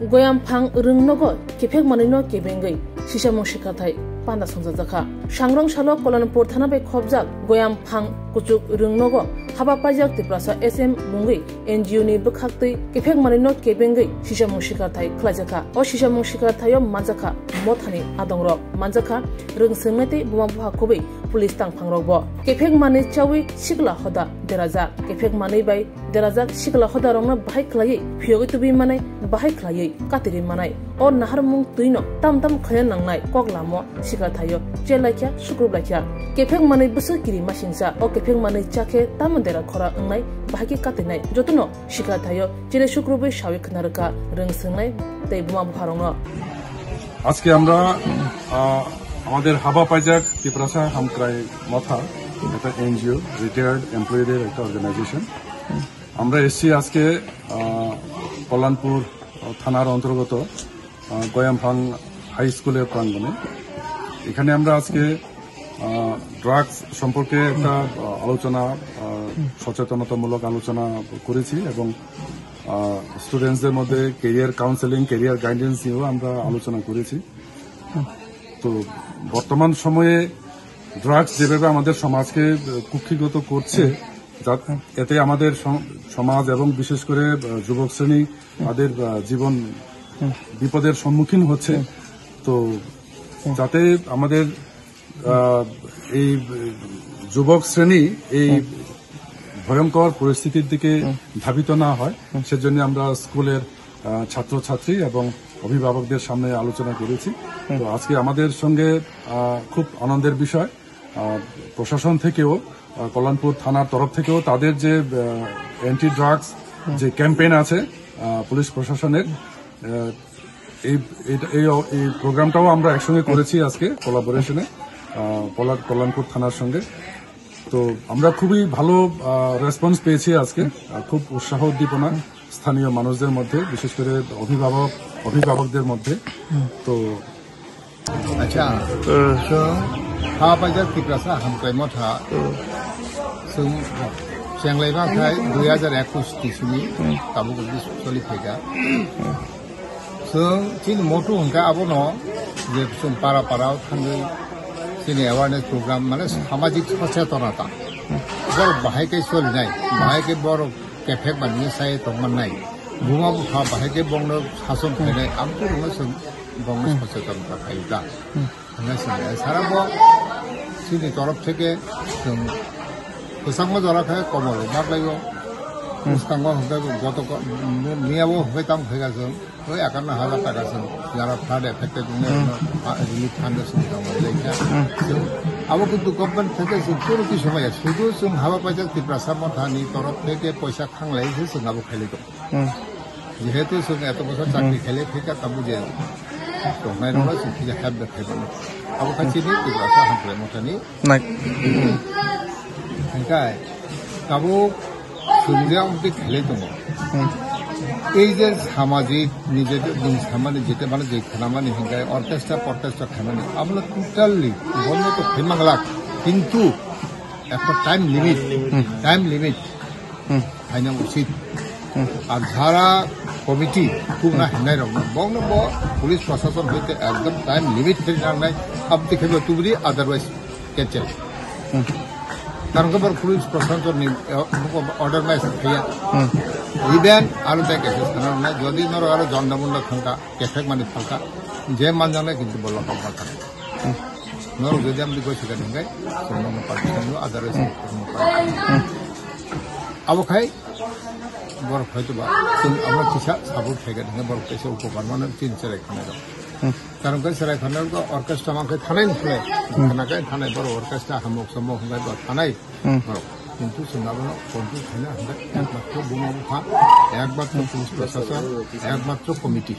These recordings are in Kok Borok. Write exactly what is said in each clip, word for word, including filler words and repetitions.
Goyamphang rwngnogo kephek manwino kebengwi sisamung sikarthai panda songchajakha. Sangrong salo Kolanpur thana bai khopjak Goyamphang kuchuk rwngnogo haba paijak Tiprasa S M mungwi N G O ni bwkhaktwi kephek manwino kebengwi sisamung sikarthai khlaijakha. O sisamung sikarthaio manjakha mothani adongrok, manjakha rwngswngnai tei buma bupha kubui police tangphangrokbo. Kephek manwi chawi sikla hoda derajak. Kephek manwi bai derajak sikla hodarokno bahai khlaiwi phiyogwi tubui manai bahai khlaiwi katirwi manai. O naharmung twino tam tam khlaina nangnai kok lamo sikarthaio chelaikha, sukruplaikha. Kephek manwi bwswk kiri masingcha, o kephek manwi chakhe tamo dera khora wngnai bahai khe katirnai. Jotono sikarthaio chele sukrubwi sawi khna rwkha rwngswngnai tei buma bupharokno. আজকে আমরা আহ, আমাদের হাবা পাইজাক তিপ্রাসা হামক্রাই মথা, একটা NGO, retired এমপ্লয়ীদের একটা অর্গানাইজেশন। আমরা এসছি আজকে আহ, কল্যাণপুর থানার অন্তর্গত আহ, গয়ামফাং হাই স্কুলের প্রাঙ্গণে। এখানে আমরা আজকে ড্রাগস সম্পর্কে একটা আহ, আলোচনা, আহ, সচেতনতামূলক আলোচনা করেছি এবং স্টুডেন্টসদের মধ্যে ক্যারিয়ার কাউন্সেলিং, ক্যারিয়ার গাইডেন্স নিয়েও আমরা আলোচনা করেছি। তো বর্তমান সময়ে ড্রাগস যেভাবে আমাদের সমাজকে আহ, কুক্ষিগত করছে, যা- এতে আমাদের সম- সমাজ এবং বিশেষ করে আহ, যুবক শ্রেণী তাদের আহ, জীবন বিপদের সম্মুখীন হচ্ছে। তো যাতে আমাদের আহ, এই যুবক শ্রেণী এই ভয়ঙ্কর পরিস্থিতির দিকে ধাবিত না হয়, সেজন্য আমরা স্কুলের আহ, ছাত্রছাত্রী এবং অভিভাবকদের সামনে আলোচনা করেছি। তো আজকে আমাদের সঙ্গে আহ, খুব আনন্দের বিষয়, আহ, প্রশাসন থেকেও, আহ, কল্যাণপুর থানার তরফ থেকেও তাদের যে অ্যান্টি ড্রাগস যে ক্যাম্পেইন আছে আহ, পুলিশ প্রশাসনের, আহ, এই এটা- এই এই প্রোগ্রামটাও আমরা একসঙ্গে করেছি আজকে কোলাবোরেশনে কল্যাণপুর থানার সঙ্গে। তো আমরা খুবই ভালো রেসপন্স পেয়েছি আজকে। আহ, খুব উৎসাহ উদ্দীপনা স্থানীয় মানুষদের মধ্যে, বিশেষ করে অভিভাবক অভিভাবকদের মধ্যে। তো আচ্ছা, so, ha paijak Tiprasa hamkrai motha. Chwng chenglai ma khai dui hazar ekush tisini tabuk bis choli phaikha. Chwng chini motu hwnkhe abono je chwng para para o thangwi chini awareness program, mane samajik sochetonata. Borok bahai khe solinai, bahai khe borok kephek manwi sai tongmannai. Buma bupha bahai khe bongno sason khainai, amtwi rwngno chwng bongno sochetonata khaio da. Hwnwi swngya. Sara bo chini torof theke chwng kwchangma jora khe komol rok ma khlaio. Bwskango hwnkhe goto ko-, miyabo hwnkhe tamo khaikha chwng. Oi akanna hazar taka chwng jara flood affected wngnairokno, ah, relief fund o chwng tongma lekha. Chwng abo kintu government theke chwng kunu kisa maya. Sudu chwng haba paijak Tiprasa mothani torof theke poisa khanglai se chwng abo khailai tongo. Jehetu chwng eto bosor chakri khaile thika tabuk je tongnai rokno chwng kisa help de khaibano. Abo kha chini Tiprasa hamkrai mothani. Nai. Hingkai tabuk chwng je amtwi khaile tongo. Ei je samajik nije je din samani jete mane je khanamani hingkai orchestra porchestra khanani abono totally bondo to khaimanglak, kintu ekta time limit, time limit. Haina usit. Ar jara committee tubuna hinai rok no, bong no bo police prosason hoite ekdom time limit khe nangnai, abdi khe bo tubudi, otherwise cancel. Karon khe bor police prosason ni, eh, order nai sa khaya. Even aro dai kaisa sana nai, jodi norok aro jonda munda thangka, kefek mani phalka, je manjang nai kintu bo lokal phalka. Norok jodi amdi goi sika ningkai, chwng nokno party sango, otherwise chwng nokno party. Abo khai borok hoito ba chwng abo kisa support khaikha, hingkhe borok kaisa upokar mano, chini cherai khanai rok. Karon khe cherai khanai rok orchestra man khe thanai ni khlai, khana khe thanai borok orchestra hamok samok hwnkhai bo thanai borok. Kintu chwng abono control khaina hwnkhai ekmatro buma bupha, ekmatro police prosason, ekmatro committee.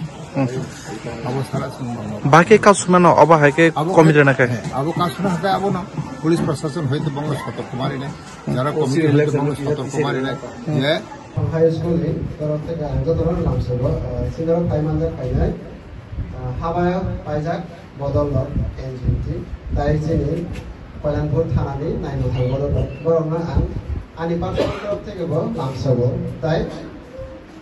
Abo sara chwng mano. Bahai khe kasu mano, obo hai khe committee rwna khe. Abo kasu na hwnkhai abono police prosason hoito bongno sotorko marinai. Jara committee hoito bongno sotorko marinai. Je High School ni torof theke ang jotono lamsogo, ah, senior five manjak phainai, ah, haba paijak bodol rok N G O T, tai chini Koilanpur thana ni naimwthang bodol rok. Borok no ang ani personal torof theke bo lamsogo, tai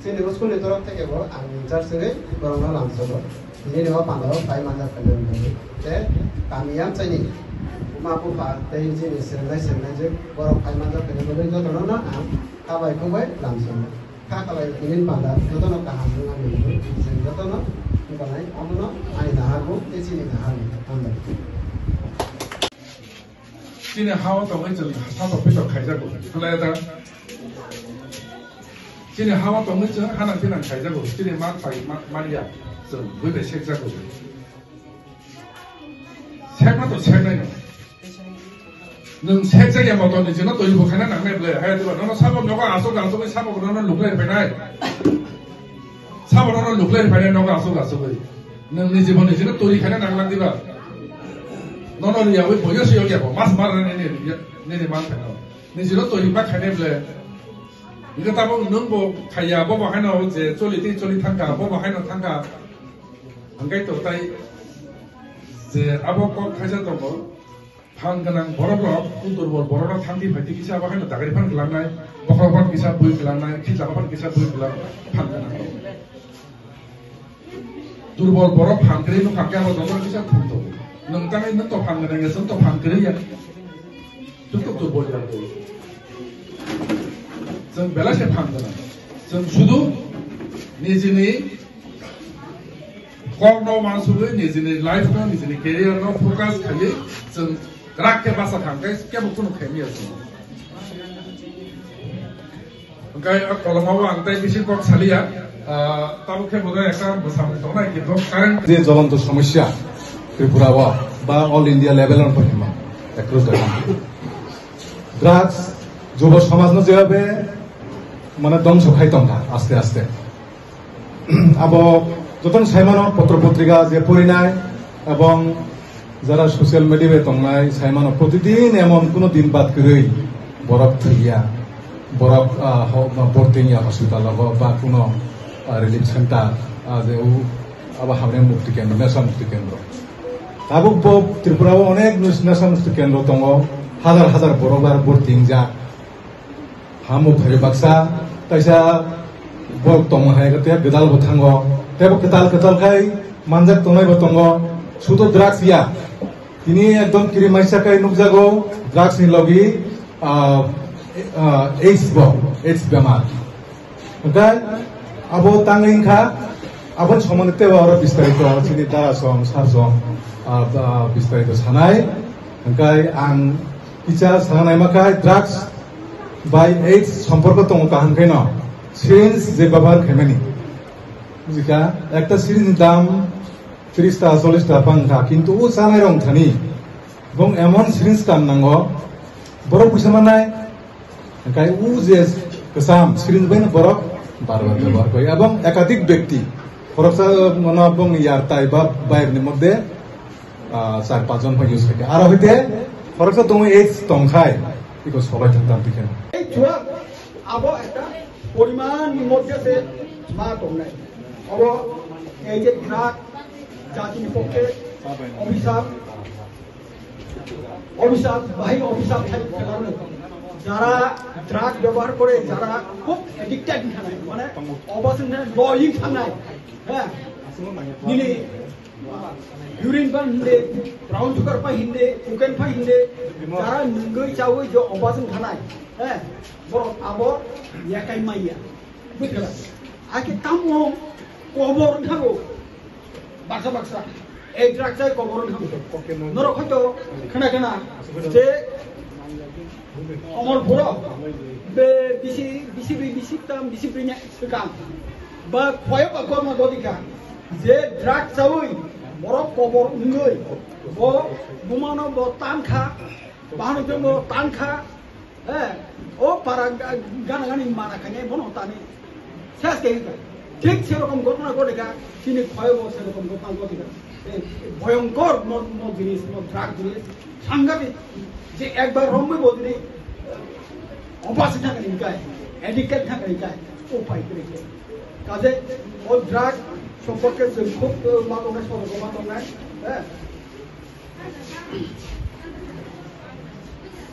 Nini school ni torok theke bo ang in charge wngwi borokno lamsogo. Nini o pandao phai manjak kha nang nini. Te kami yamchaini buma bupha tei chini sernai sernai je borok phai manjak kha nang nini jotono no ang kabai kubai lamsogo. Kha kabai nini panda jotono kaham wngmani hwnwi chwng jotono wngkha nai omono ani naharmung tei chini naharmung hambai. Chini ha-o tongwi chwng satok pitok khaijago. Belai da. Chini ha-o tongwi chwng hanang pinang khaijago. Chini ma phai ma-, manya chwng bui bai sekjago. Sekma to seknai no. Nwng sekjak ya moto ni jino twi bo khaina nangnai ble. Hai tuba nono sabo nogo asuk asuk sabo nono luklai phainai. Sabo nono luklai phainai nogo asuk asuk. Nwng ni jibon ni jino twi khaina nanglang diba. Nono riya wi boyo si yogya bo mas mar ni ni ni ni man khaina. Nijino twi ma khainai ble. Nge tabo nwng bo khaiya bo bo haino je choli ti choli thangka bo bo haino thangka. Hangkai to tai je abo kok khaisa tongo. Phan gwnang borok rok, durbol borok rok thangti phaiti kisa abo haino dagari phan glangnai, bokhorok phan kisa bui glangnai, khichla phan kisa bui glang phan gwnang rok. Durbol borok phan kwrwi nukha khe abo joto kisa thum tongo. Nwng tangwi nwng to phan gwnang ya, chwng to phan kwrwi ya. Chwng to durbol ya twi. Chwng belai se phan gwnang. Chwng sudu nijini Kokno wansugwi nijini life no, nijini career no focus khaiwi chwng kwrak khe basa thang khe kebo kunu khaimya chwng. Hwnkhe o kolomao ang tei bisi kok saliya, ah, tabuk khe bono ekta bwsamung tongnai kintu current. Je jolonto somosya Tripura o ba all India level o hinma across the country. Drugs jubo somajno jeba be mane dongso khai tongkha aste aste. Abo jotono saimano potro potrika je porinai ebong jara social media bai tongnai saimano protidin emon kuno din bad kwrwi borok thwiya, borok, ah, ho-, borok tengya hospital o ba kuno, ah, relief center, ah, je u abo hamya mukti kendro, nesa mukti kendro. Tabuk bo Tripura o onek nus-, nesa mukti kendro tongo, hajar hajar borok bar borok tingjak. Hamu phai baksa kaisa borok tongma hai khe gwdal bo thango. Tebo kwtal kwtal khai manjak tongnai bo tongo. Sudo drugs ya. Tini ekdom kiri maisa kai nukjago drugs ni logi, ah, ah, AIDS bo, AIDS bemar. Hwnkhe abo tangwi wngkha, aboni somondo tebo oro bistarito chini dara song, sar song, ah, ah, bistarito sanai. Hwnkhe ang kisa sana naima khe drugs bai AIDS somporko tongo kaham khe no syringe je bebohar khaimani. Bujikha, ekta syringe ni dam tris ta, chollish ta bang kha, kintu o chanai rok thani bong emon syringe kam nango, borok puisa manai, hwnkhe o je kwcham syringe bai no borok bar bar bebohar koi, ebong ekadik byakti, khoroksa mano bong yartai ba bayar ni moddhe, ah, char panch jon bai use khai kha. Aro hoite khoroksa tongo AIDS tongkhai, iko solai thang tam tikhe. Ei chua abo ekta poriman ni moddhe se ma tongnai. Abo ei je drug jatini pokke obhisap, obhisap, bahai obhisap khai khelaro. Jara drug bebohar kore, jara khub addicted thanai, mane obosong ne loying thanai. He, nini urine pha hinde, brown sugar pha hinde, cocaine pha hinde, jara nungwi chawi je obosong thanai. He, borok abo yakai maya. Buikhala. Ake tamo kobor wngkhago. Baksa baksa. Ei drug chai kobor wngkhago. Norok hoito khna khna je omor buro be bisi, bisi bri, bisi tam, bisi bri nya swkang. Ba khoyo ba korma godika. Je drug chawi borok kobor wngwi bo bumano bo tankha, bahano bo tankha. Eh, o para ga-, gana gani mana kanya bono tani. Ses ke hika. Thik serokom ghotona ghotika, chini khoyo bo serokom ghotona ghotika. Eh, bhoyonkor mo, mo jinis, mo drug jinis, sanghatik. Je ekbar romwi bo jodi, eh, obas thangni kai, addicted thangni kai, upai kwrwi khe. Kaje o drug somporke chwng khub, eh, ma tongnai, sobo ma tongnai. Eh.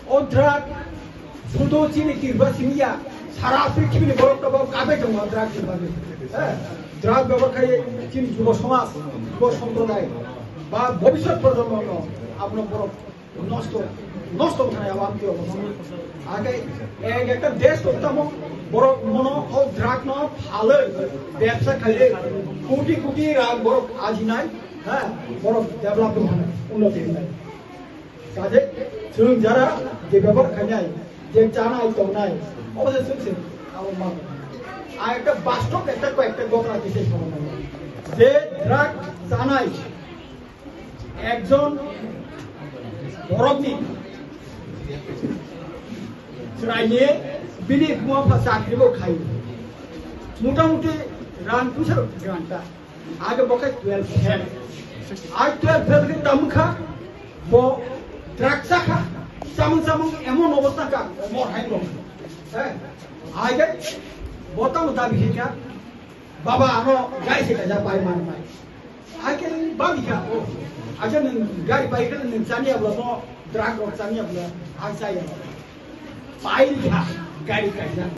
O drug sudo chini Tripura simi ya, Sara prithibini borok tabok kabe tongo drug ni bagwi. Eh, drug bebohar khai chini jubo somaj, jubo somproday ba bhobishyot projonmo no abono borok nosto, nosto khnai abo amtwi obo. Age ek ekta desh to tamo borok mono o drug no phalwi bebsa khai koti koti rang borok ajinai, ha, borok develop wngnai, unnoti wngnai. Kaje chwng jara je bebohar khainai, je chanai tongnai, obo se chwng se abo ma. A ekta bastob ekta ko ekta gotla kise sono. Je drug chanai ekjon borokni chwraini bini buma pha chakri bo khai. Mota moti rang puisa rok ganta. Age bo khe twelve fail. Ai twelve fail khe tamo kha, bo drug cha kha, chamung chamung emon obostha ka, mor hai bo. Eh, age bo tamo dabi khe kha, "Baba, ano gai se kaja pai man pai." Age ni babi kha, o, aja nang gari pai khe nang chani abla mo, drug rok chani abla, ang chai abla. Pai kha, gari kaja.